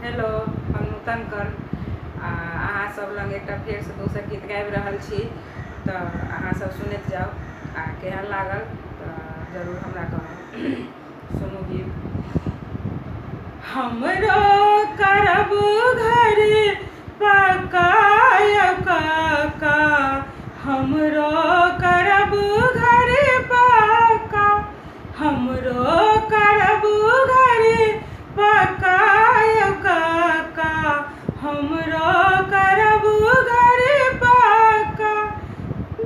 Hello, हम नूतन कर्ण आ अहाँ सब लग एकटा फेरसँ दोसर गीत गाबि रहल छी, तऽ अहाँ सब सुनैत जाउ आ केहन लागल तऽ जरूर हमरा कहब। सुनू गीत। हमरो करब घर पकाय काका, हमरो करब घर पका, हमरो करब घर पकाय काका, हमरो करब घर पका।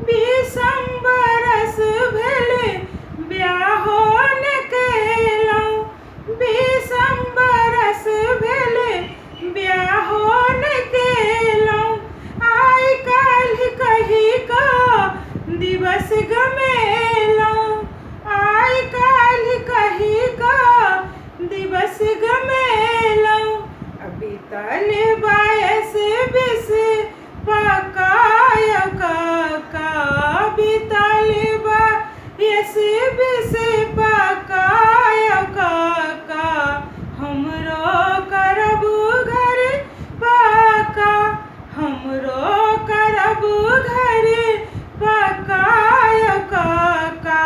बीसम बरस भेल ब्याहो ने केलहुँ, बीसम बरस भेल ब्याहो ने केलहुँ, आइ काल्हि कहि कऽ दिवस गमेलहुँ, आइ काल्हि कहि कऽ दिवस गमेलहुँ। बीतल बयस 20 पकाय काका, बीतल बयस 20 पकाय काका, हमरो करब घर पका, हमरो करब घर पकाय काका,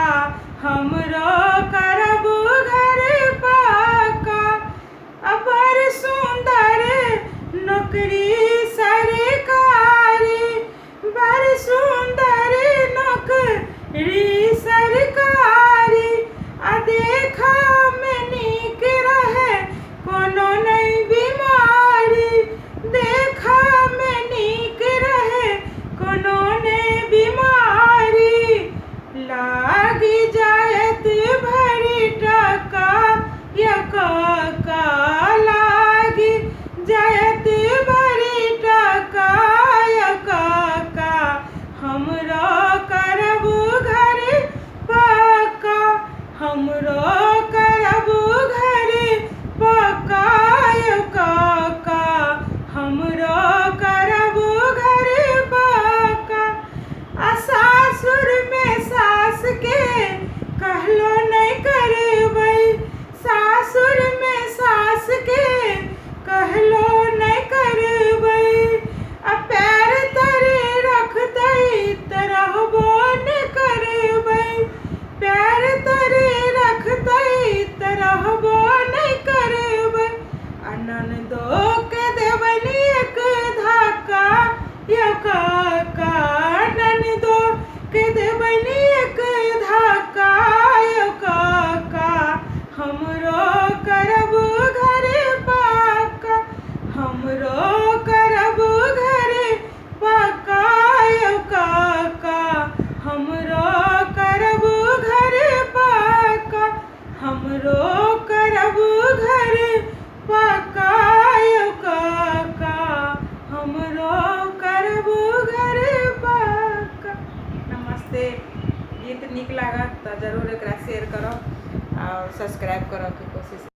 हमरो करब घर पका। बड़ सुन्दर नौकरी सरकारी, बड़ सुन्दर नौकरी सरकारी, आ देखऽमे नीक रहै कोनो नहि बीमारी, देखऽमे नीक रहै कोनो नहि बीमारी, लागि जायत भरि टका य काका, लागि जायत भरि टका य काका, हमरो करब घर पक्का, हमरो करब घर पक्का य काका, हमरो करब घर पक्का। आ सासुरमे सासके कहलो नहि करबै, सासुरमे सासके कहलो नहि करबै, आ पैर तरे रखतै तऽ रहबो नहि करबै, पैर तरे रखतै तऽ रहबो नहि करबै। आ ननदोके देबनि एक धक्का यौ काका, ननदो के देबनि एक धक्का यौ काका, हमरो करब घर पक्का, हमरो करब घर पक्का यौ काका, हमरो करब घर पक्का, हमरो करब घर पक्का यौ काका, हमरो करब घर पक्का। नमस्ते। गीत नीक लागत तऽ जरूर एकरा शेयर करब आओर सब्सक्राइब करऽके कोशिश।